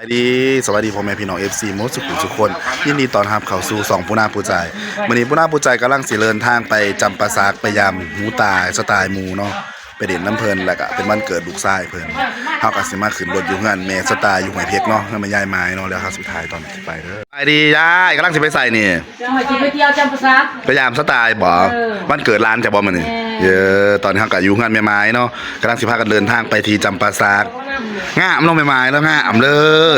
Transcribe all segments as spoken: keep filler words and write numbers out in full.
สวัสดี สวัสดีพ่อแม่พี่น้อง เอฟซี หมดสุขุมสุขคน ยินดีต้อนรับเข้าสู่ช่องปูนาปูใจ มื้อนี้ปูนาปูใจกำลังสิเดินทางไปจำปาสัก ไปยามหมูตายสไตล์หมูเนาะ ไปเล่นน้ำเพิ่น แล้วก็เป็นวันเกิดลูกชายเพิ่น เฮาก็สิมาขึ้นรถอยู่เฮือนแม่สไตล์อยู่ห้วยเพชรเนาะ เฮือนแม่ยายไม้เนาะ แล้วเฮาสิไปถ่ายตอนสิไปเด้อ สบายดียาย กำลังสิไปไสนี่ จะมาสิไปเที่ยวจำปาสัก ไปยามสไตล์บ่ เออ วันเกิดหลานจ้ะบ่มื้อนี้ แม่ เย้ ตอนนี้เฮาก็อยู่เฮือนแม่ไม้เนาะ กำลังสิพากันเดินทางไปที่จำปาสัก งามเนาะแม่ไม้แล้วงามเด้อ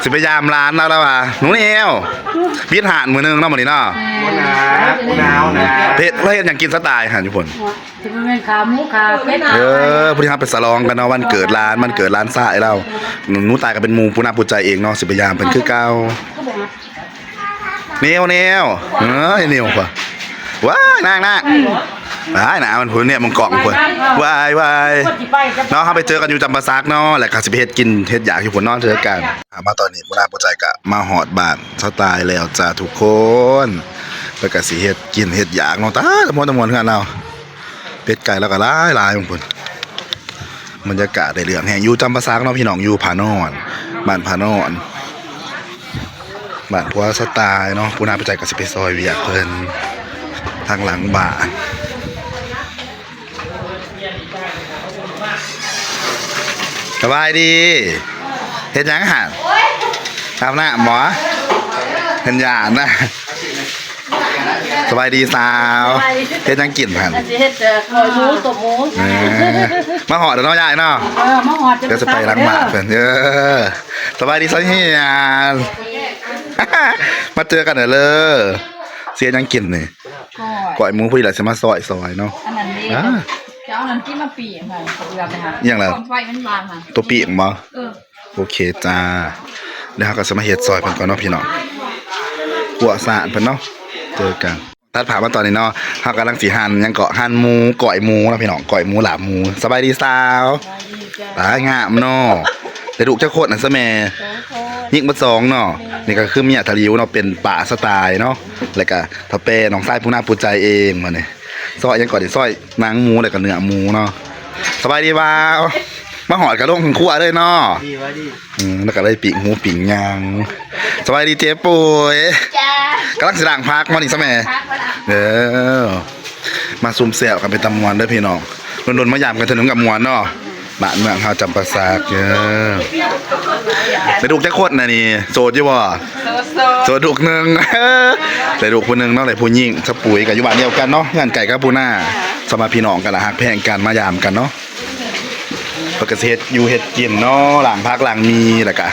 สิไปยามหลานแล้วแล้วว่า หนูแนว ปิดห้านมื้อหนึ่งเนาะมื้อนี้เนาะ บ่หนาว บ่หนาวนะ เฮ็ด แล้วเฮ็ดหยังกินสไตล์หั่นอยู่พุ่น สิไปแม่นขาหมูขาเป็ด เออ พอดีเฮาไปฉลองกันเนาะ วันเกิดหลาน วันเกิดหลานชายเรา หนูตายก็เป็นหมู่ปูนาปูใจเองเนาะ สิไปยามเพิ่นคือเก่า แนวแนว เออ ไอ้แนวปะ ว้าย นางนาง ว้าย หนามันพุ่นเนี่ย มันกล่องพุ่น ว้าย ว้าย เนาะ เฮาไปเจอกันอยู่จำปาสักเนาะ แล้วก็สิไปเฮ็ดกิน เฮ็ดอยากอยู่พุ่นเนาะ เจอกัน อ่ะ มาตอนนี้ปูนาปูใจก็มาฮอดบ้านสไตล์แล้วจ้าทุกคน แล้วก็สิเฮ็ดกิน เฮ็ดอยากเนาะ ตาย ตะมวน ตะมวนเฮือนเรา เป็ดไก่แล้วก็หลายหลายของเพิ่น บรรยากาศได้เรื่องแฮง อยู่จำปาสักเนาะพี่น้อง อยู่ผานอน บ้านผานอน บ้านผัวสไตล์เนาะ ปูนาปูใจก็สิไปซอยเวียกเพิ่น ทางหลังบ้าน สบายดี เฮ็ดหยังหั่น อาบน้ำบ่ เพิ่นย่านนะ สบายดีสาว สบายดี เฮ็ดหยังกินหั่น อาจสิเฮ็ดแต่ก้อยหมู ต้มหมู เออ มาฮอดแล้วเนาะยายเนาะ เออ มาฮอด เดี๋ยวสิไปหลังบ้านเพิ่น เออ สบายดีสาวเฮียน มาเจอกันเด้อ เสียหยังกินนี่ ก้อย ก้อยหมูพอดีล่ะสิมาซอยซอยเนาะ อันนั้นเด้ อ่า จะเอาน้ำจิ้มมาปิ้งหั่น เขาเอือมเลยค่ะ อิหยังล่ะ ความไฟมันบางหั่น ตัวปิ้งบ่ เออ โอเคจ้า เดี๋ยวเฮาก็สิมาเฮ็ดซอยเพิ่นก่อนเนาะพี่น้อง ครัวสะอาดเพิ่นเนาะ เจอกัน ตัดภาพมาตอนนี้เนาะ เฮากำลังสิหั่นหยังเกาะ หั่นหมู ก้อยหมูเนาะพี่น้อง ก้อยหมู ลาบหมู สบายดีสาว สบายดีจ้า ตายงามเนาะ ได้ลูกจักคนน่ะซะแม่ สองคน ยิงเบิดสองเนาะ นี่ก็คือเมียทะหลิวเนาะ เป็นป้าสไตล์เนาะ แล้วก็เฒ่าแป้น้องชายผู้น่าปูใจเองมื้อนี้ ซอยหยังก่อนดิ ซอยหนังหมูแล้วก็เนื้อหมูเนาะ สบายดีบ่าว มาฮอดก็ลงครัวเลยเนาะ ดีว่าดี อืม แล้วก็เลยปิ้งหมูปิ้งย่าง สบายดีเจ๊ปุ้ย จ้า กำลังสิล้างผักมานี่ซะแม่ ผักมาละ เด้อ มาซุ่มแซวกันเป็นตาม่วนเด้อพี่น้อง โดนๆมายามกันเทื่อหนึ่งก็ม่วนเนาะ บ้านเมืองเฮาจำปาสักเด้อ ได้ลูกจักคนน่ะนี่ โสดอยู่บ่ โสดๆ โสดลูกหนึ่ง ได้ลูกผู้หนึ่งเนาะ ได้ผู้หญิง สะปุ๋ยก็อยู่บ้านเดียวกันเนาะ เฮือนใกล้กับปูนา สำหรับพี่น้องกันละฮักแพงกันมายามกันเนาะ เพิ่นก็สิเฮ็ดอยู่เฮ็ดกินเนาะ ล้างผักล้างหมี่ แล้วก็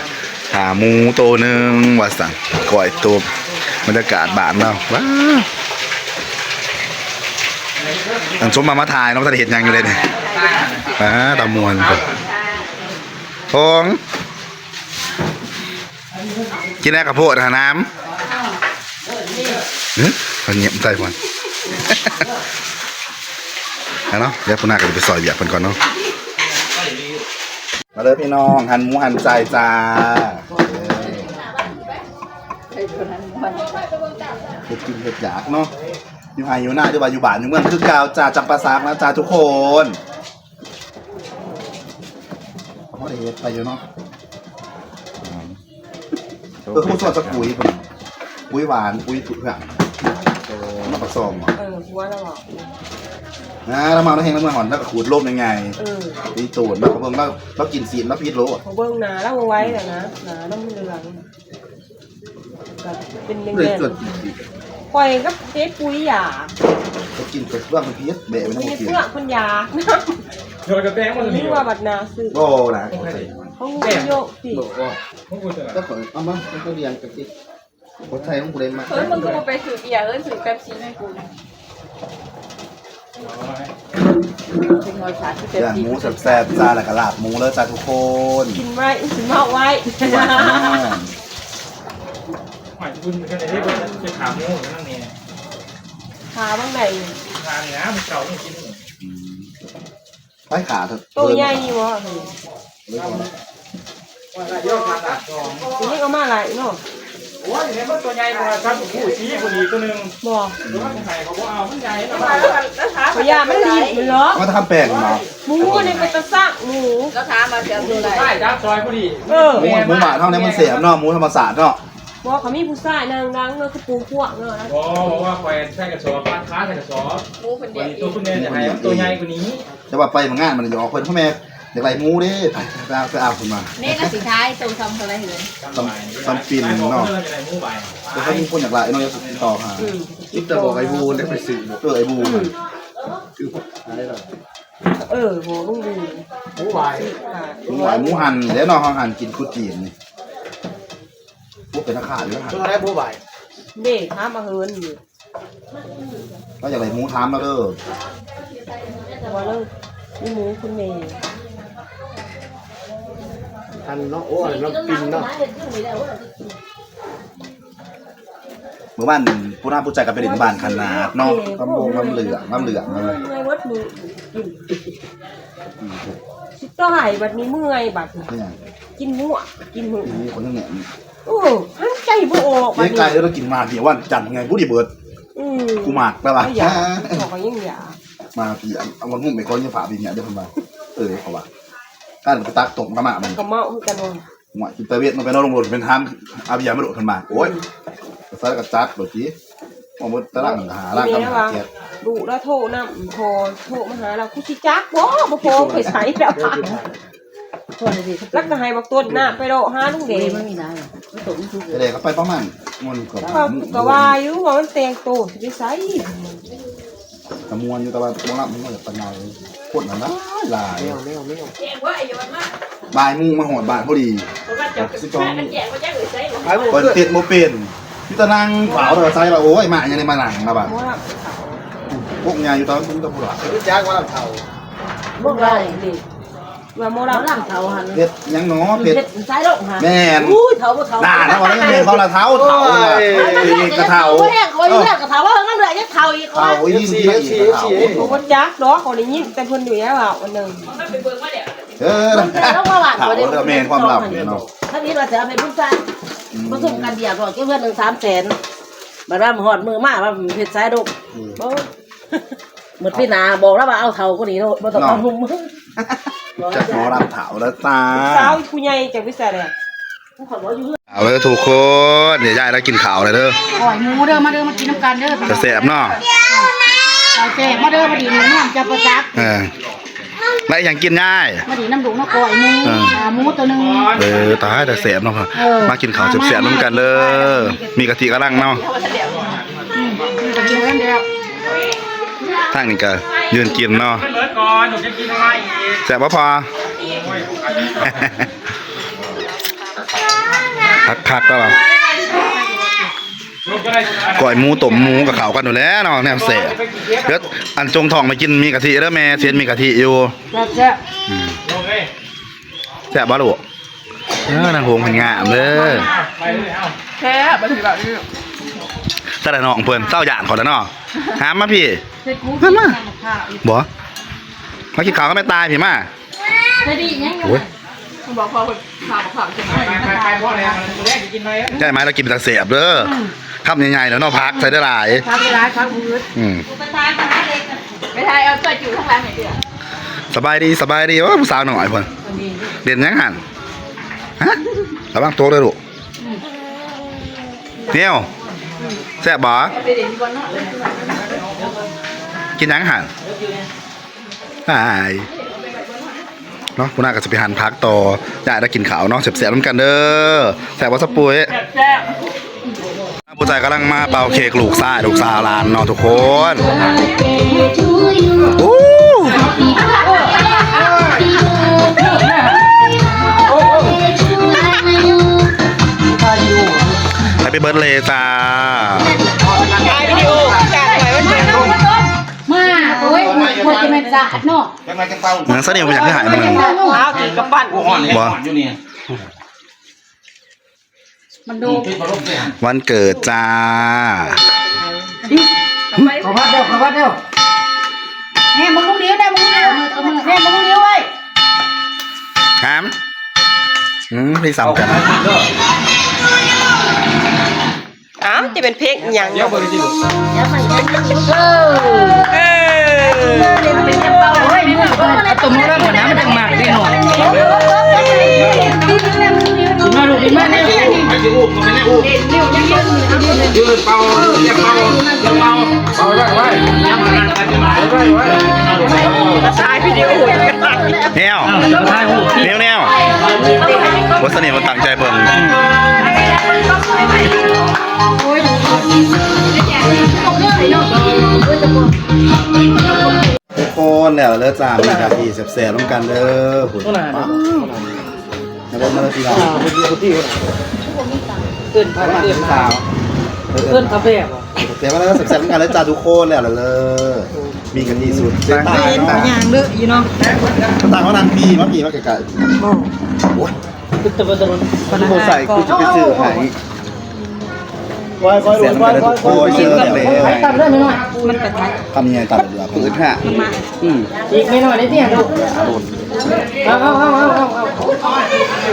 หาหมูโตหนึ่งว่าซั่น ก้อยต้ม บรรยากาศบ้านเนาะ ว้า อันสมมามาถ่ายเนาะ บ่ทันได้เฮ็ดหยังอยู่เลยนี่ อ่า ตาม่วน พง กินแหน่ข้าวโพดหาน้ำ หึ มันเงียบใส่ก่อน เอาเนาะ เดี๋ยวปูนาก็จะไปซอยเวียกเพิ่นก่อนเนาะ มาเด้อพี่น้อง หั่นหมูหั่นไก่จ้า เฮ็ดกินเฮ็ดอยากเนาะ อยู่ไฮ่อยู่นา หรือว่าอยู่บ้านอยู่เมืองคือเก่าจ้า จำปาสักนะจ้าทุกคน เขาบ่ได้เฮ็ดไปอยู่เนาะ เออ ผู้สอนจะปุ๋ย ปุ๋ยหวาน ปุ๋ยเผือก เออ มาผสมเหรอ เออ หัวแล้วบอก นะ แล้วมาแล้วแห้งแล้วมาหอน แล้วก็ขูดโลกยังไง เออ ตีตูด แล้วก็เบิ่ง แล้ว แล้วกินซีน แล้วพิษโลด เขาเบิ่งหนาแล้วเอาไว้แหละนะ หนาแล้วมันเหลือง ก็เป็นแดงๆ เลยจนกินซีน ข่อยก็เทปุ๋ยยา ก็กินกับเรื่องมันพิษ แบะไปทั้งหมด เพื่อคนยา เดี๋ยวกระแตงมัน นี่ว่าบัดนาซื้อ โอ้นะ เขาเยอะสิ โอ้ ก็ขอเอามาให้เขาเรียนกันสิ คนไทยต้องเรียนมา เฮ้ย มึงก็มาไปซื้อเบียร์ เอ้ย ซื้อเป๊ปซี่ให้กู เป็นหอยสาดที่เป๊ปซี่ ย่างหมูแซ่บๆจ้า แล้วก็ลาบหมูเลยจ้าทุกคน กินไว้ กินเมาไว้ หวานมาก หอยคุณเป็นอะไรที่จะถามหมูนั่นนี่ ขาบ้างไหน ทานนะ มันเก่าไม่กิน อืม ไปขาเถอะ โตใหญ่อยู่บ่ เดี๋ยวก่อน สิเรียกเอามาหลายเนาะ โอ้ยเห็นมันตัวใหญ่กว่าครับผู้ชี้ผู้ดีตัวหนึ่ง บ่ หรือว่าผู้ใหญ่เขาบอกเอามันใหญ่แล้ว ขอยามันรีบมันเหรอ เอามาทำแป้งเนาะ หมูอันนี้เป็นตะซักหมู แล้วถามมาเสียงตัวใด ใช่ครับซอยผู้ดี เออ หมูหมูหมาเท่านี้มันเสียบเนาะหมูธรรมศาสตร์เนาะ บอกเขามีผู้ชายนางดังเนาะคือปูพวกเนาะ บอกบอกว่าคอยใส่กระสอบผ้าใส่กระสอบ หมูคนเดี วั ย น ว นี้ตัวผู้ใหญ่จะให้ตัวใหญ่กว่านี้ แต่ว่าไปมางานมันจะออกเพิ่นพ่อแม่อยากได้หมูเด้ไปไปเอาไปเอาเพิ่นมา นี่ก็สิท้ายตรงทำอะไรอยู่ ตำตำปิ่นเนาะ จะได้หมูใบ แต่เขามีคนอยากได้เนาะจะติดต่อหา อืม นี่แต่บอกไอ้บูนได้ไปซื้อ เออไอ้บูมัน เออโหลุงบู หมูหวาย ค่ะ หมูหวายหมูหั่นแล้วเนาะเขาหั่นกินคุดจีนนี่พวกเป็นอาคาอยู่หั่น ตัวได้หมูหวาย เด็กถามมาเฮินอยู่ ก็อยากได้หมูถามแล้วเด้อ ว่าเลิกมีหมูคุณเมย์ อันเนาะโอ้อันน้ำปิ่นเนาะ เมื่อวานผู้น้าผู้ใจก็ไปเล่นบ้านขนาดเนาะลำวงลำเหลืองลำเหลืองนั่นเลย เมื่อยวัดมือกินสิต้องหายบัดนี้เมื่อยบัดนี้ นี่ไง กินมั่วกินหมู นี่คนนึงเนี่ย โอ้หันใจบ่ออกบัด เจ๊ นี้ ไก่แล้วกินมาเดี๋ยววันจันทร์ไงผู้ดีเบิร์ด อืม กูหมากแล้วล่ะ ไม่อยากบอกก็ยังอยาก มาพี่เอามันงุ่มไปก้อนยังฝาพี่เนี่ยเดี๋ยวเพิ่นมาเออเขาว่าการไปตักตกกระมามัน ก็เมาคือกันว่า หัวกินตะเวนมันไปนอนโรงรถเป็นทามอาเบียไม่โดดขึ้นมาโอ้ยใส่กระจัดโดดจีว่ามันตะล่างหาล่างกันหาเจ็ด ดูแล้วโทรนำพอโทรมาหาเรากูสิจักบ่บ่พอไปใส่แล้ว คนสิ แล้วก็ให้บักต้นหน้าไปเลาะหาลุงเดช มันมีได้หรอมันตกมันทุก เดี๋ยวเขาไปประมาณมันก็ เขาก็ว่าอยู่ว่ามันแต่งโตสิไปใส่ กระมวลอยู่แต่ว่าบ่รับมันก็จะปัญญาเลยคนมันหลายหลาย แมวแมวแมว บ่ายโมงมาหอดบ้านพอดีสิบสอง ไอ้พวก เปิด เพื่อน เต็ดบ่เป็นพี่ตะนั่งเผาเถอะใส่ละโอ้ยมาอย่างนี้มานั่งนะบ้าน ว่า พวกยาอยู่ตอนนี้ต้องผู้หลัก รู้จักว่าเผา พวกเรา นี่ว่าโม เรา ระ หลังเผาหัน เฮ็ดยังเนาะเฮ็ด เห็ดใช้โรคหัน แม่น อุ้ยเผาบ่เผา ด่านะวันนี้เห็นเขาละเท้าเท้า เขาแห้งเขาเลือดกับเผาว่ามันเหลือยังเผาอีก เท้าอีก เอฟซีเอฟซี ผมว่าจักดอกเขาได้ยินแต่เพิ่นอยู่แล้วอ่ะอันหนึ่ง เออ มันเป็นโรคประวัติ เท้าเรื่องแม่นความลับเนี่ยเนาะ ถ้ามีเราจะเอาไปบุญสร้างผสมกันเดียวบอกเก็บเงินหนึ่งสามแสนบัดว่าหอดมือมาว่าเห็ดสายโรค อืม หมดพี่นาบอกแล้วว่าเอาเท่าก็ดีโลดบ่ต้องเอา เนาะ หุ้ม จักหมอรับเท้าแล้วตา สาวผู้ใหญ่จากวิสาแดง เอาไว้ทุกคนเดี๋ยวยายแล้วกินข้าวเลยเด้อ ก้อยหมูเด้อมาเด้อมากินน้ำกันเด้อ จะแสบเนาะ เอาแซ่บมาเด้อมาดีหมูน้ำจับประจักษ์ เออแล้วยังกินง่าย มาดีน้ำดุกน้ำก้อยหมู เออ อ่าหมูตัวหนึ่ง เออตายแต่แสบเนาะ เออ มากินข้าวแสบๆน้ำกันเด้อมีกะทิกำลังเนาะ อืมกินกันเดียว ทางนี้ก็ยืนกินเนาะ เบิร์ดก่อนหนูจะกินอะไรอีก แสบบ่พอ คักๆก็ว่า ลูกก็ได้ ก้อยหมูต้มหมูกับข้าวกันอยู่แล้วเนาะแนวแสบเดี๋ยวอันจงท้องไปกินมีกะทิเด้อแม่เสียนมีกะทิอยู่ แซ่บแซ่บ อืม ลงเลย แซ่บบ่ลูกเออนางหงเพิ่นงามเด้อ ไปเลยเอา แซ่บแบบนี้แบบนี้ แต่ละน้องเพิ่นเศร้าย่านขอแล้วเนาะหามมาพี่ เสร็จกู หามมา ข้าวอีก บ่มากินข้าวก็ไม่ตายพี่มา จะดียังไง โอ้ย บอกพอคนข้าวข้าวเสร็จ ไปไปไปพ่อเลยมันแรกจะกินอะไร ใช่ไหมเรากินแต่แสบเด้อคำใหญ่ๆแล้วเนาะผักใส่ได้หลาย ข้าวร้ายข้าวมืด อืม ไปทานข้าวเล็ก ไม่ใช่เอาตัวจิ๋วข้างหลังหน่อยเดียว สบายดีสบายดีโอ้ยผู้สาวหน่อยเพิ่นเด่นยังหันฮะระวังโต๊ะเลยลูกเนี่ยแซ่บบ่กินยังหันหายเนาะคุณน้าก็จะไปหั่นผักต่ออยากได้กินข้าวเนาะแซ่บๆน้ำกันเด้อแซ่บบ่สะปุ้ย แซ่บ ผู้ชายกำลังมาเป่าเค้กลูกชายลูกสาวหลานเนาะทุกคน อู้ Happy birthday จ้า มาโอ้ยควรจะเป็นสะอาดเนาะ หนังสนิมมันอยากให้หายมัน ข้าวกินกับปั้น บ่ มันดู วันเกิดจ้า ขอพัดเดียวขอพัดเดียวเนี่ยมึงลูกเดียวได้มึงลูกเดียวเนี่ยมึงลูกเดียวไว้ ครับอืมพี่สามกัน อ้าว จะเป็นเพลงหยัง เดี๋ยวเบิ่งสิลูก เออ เอาตัวมันร่างก่อนนะมันจังมากดิหน่อยมาลูกมาเนี่ย ไปสิลูกมาแม่ลูกยืนเป่าเรียกเป่าเรียกเป่าเป่าได้ไว้ได้ไว้ ถ่ายวิดีโอ แนว อ้าวเดี๋ยวถ่ายรูป แนวแนวว่าเสน่ห์มันตั้งใจเบิ่ง ทุกคนแล้วเด้อจ้ามีกะทิแซ่บๆร่วมกันเด้อคุณ เท่าไหร่นะ มาเด้อมาเด้อพี่น้อง อ่าเป็นที่คนที่เอิ้นพาเอิ้น สาว เอิ้นคาเฟ่บ่ แซ่บๆร่วมกันเด้อจ้าทุกคนแล้วเด้อมีกะทิสูตรเส้นใต้ เห็น เนาะ อย่างเด้ออยู่เนาะ ต่างว่านั่งพี่มาพี่มาไกลๆโอ้ย คือตะวันตะวัน กูใส่กูจะไปซื้อให้ ไว้ไว้ แซ่บๆร่วมกันเด้อทุกคนเด้อ ไอ้ตับได้ไหมหน่อย มันกระทะ ทำยังไงต่อดีกว่าปืนฮะ มันมา อืมอีกไม่น้อยได้เตี้ยลูกเอาเอาเอาเอาเอา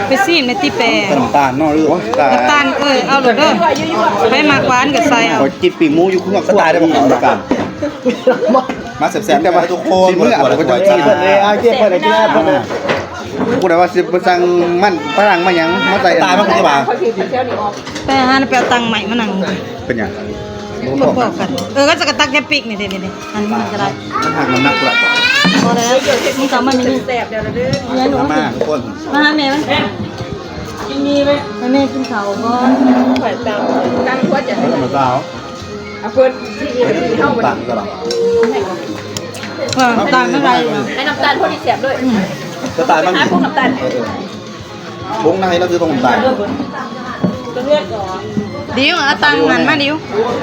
ไปซีมในที่แปร ขนมตาลเนาะหรือว่าตาล น้ำตาลเออเอาเลยเด้อไปหมากหวานกับใส่เอา ขอกินปีกหมูอยู่ข้างนอกสไตล์ได้บ่ครับน้ำตาลมาแซ่บๆแต่ว่าทุกคน เมื่อ เปิด เปิด เปิด เปิด จ้า เลยอ่ะเก็บเปิดอะไรที่แรกเปิดเลย กูได้ว่าสิไปสั่งมันฝรั่งมาหยังมาใส่ ตายมันคือว่า ไปหาไปเอาตังค์ใหม่มานั่ง เป็นหยัง พวกกันเออก็จะกระตักแค่ปีกนี่เดี๋ยวๆๆอันนี้มันก็ได้ มันหักน้ำหนักกูละ พอแล้วมึงกลับมานี่ แสบเดี๋ยวละเด้อ ยายหนู มาทุกคน มาหาแม่มันกินมีไหมให้แม่กินข้าวก่อน ข่อยตามตั้งหัวใจ มาเจ้า เอาเพิ่นที่เรียนที่เข้ามา ต่างกันหรอ เออน้ำตาลไม่ไรเนาะ ให้น้ำตาลพอดีแสบด้วย จะตายมัน หาพวกน้ำตาล วงในเราคือตรงตาย ตัวเลือกก่อน ดิวเอาตังค์หันมาดิว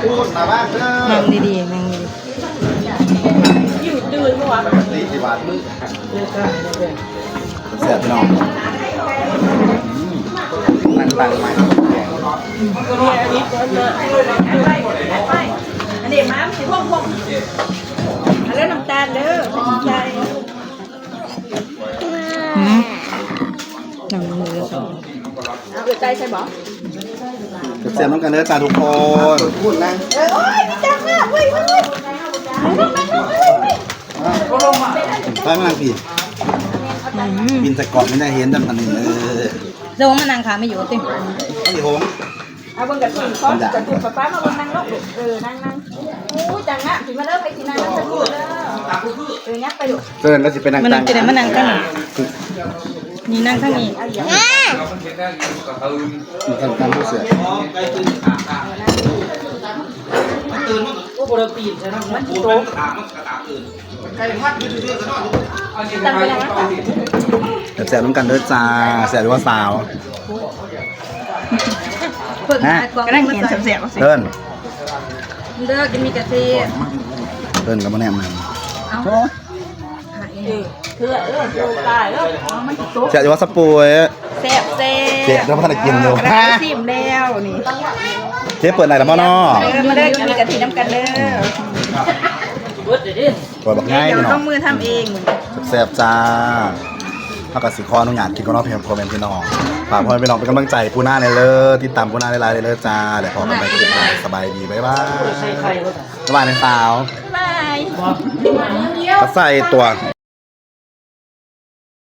พูดมาบ้างเด้อ นั่งดีๆนั่งดี อยู่ตื่นเมื่อวาน สี่สิบบาทมึงแซ่บพี่น้องนั่งตังมา อันนี้มาสิพวกพวกอันแล้วน้ำตาลเด้อใจ ๆอืมนั่งดีๆ เอาเอือใจใช่บ่ แซ่บๆน้ำกันเด้อจ้าทุกคนพูดนะ เออโอ้ยจังอ่ะเฮ้ยเฮ้ย ไปมานั่งพี่ อืม บินใส่กรอบไม่ได้เห็นแต่มันเออ เดี๋ยวมานั่งขาไม่อยู่ติ พี่โฮง เอาเบิ่งกระตุ้นก่อนกระตุ้นป้าป้ามาเบิ่งนั่งลงเออนั่งนั่งอู้จังอ่ะกินมาเด้อไปกินนั่งนั่งกระตุ้นเด้อเออยักไปดู เจอแล้วสิไปนั่ง มันนั่ง ตัง ที่ไหนมันนั่งข้างนี้นี่นั่งข้างนี้ นั่งตังผู้เสีย โอ้โหเราปีนใช่ไหมมัน ตั้งไปนั่งนั่ง แซ่บๆน้ำกันเด้อจ้าแซ่บหรือว่าสาว เพิ่งหากล่อง ก็นั่งกินแสบๆสิ เพิ่น เด้อกินมีกะทิ เพิ่นกับมาแนมมัน เออเพื่อเออเพื่อตายแล้วมันติดตัว แซ่บหรือว่าสปูย แสบแส เจ๊แล้วพันกินอยู่ ซิมแล้วนี่ เจ๊เปิดไหนแล้วบ่เนาะ เออมาเด้อกินมีกะทิน้ำกันเด้อ ตัวบักง่าย เดี๋ยว พี่น้ ล อง งมือทำเอง แซ่บๆจ้า เท่ากับสิขออนุญาตกินก็เนาะเพียงพ่อแม่พี่น้องฝากพ่อแม่พี่น้องเป็นกำลังใจผู้หน้าในเลิศติดตามผู้หน้าในไลน์ในเลิศจ้าเดี๋ยวพบกันใหม่คลิปหน้าสบายดีบ๊ายบาย ใส่ไข่ก็ได้ สบายในสาว บาย ก็ใส่ตัว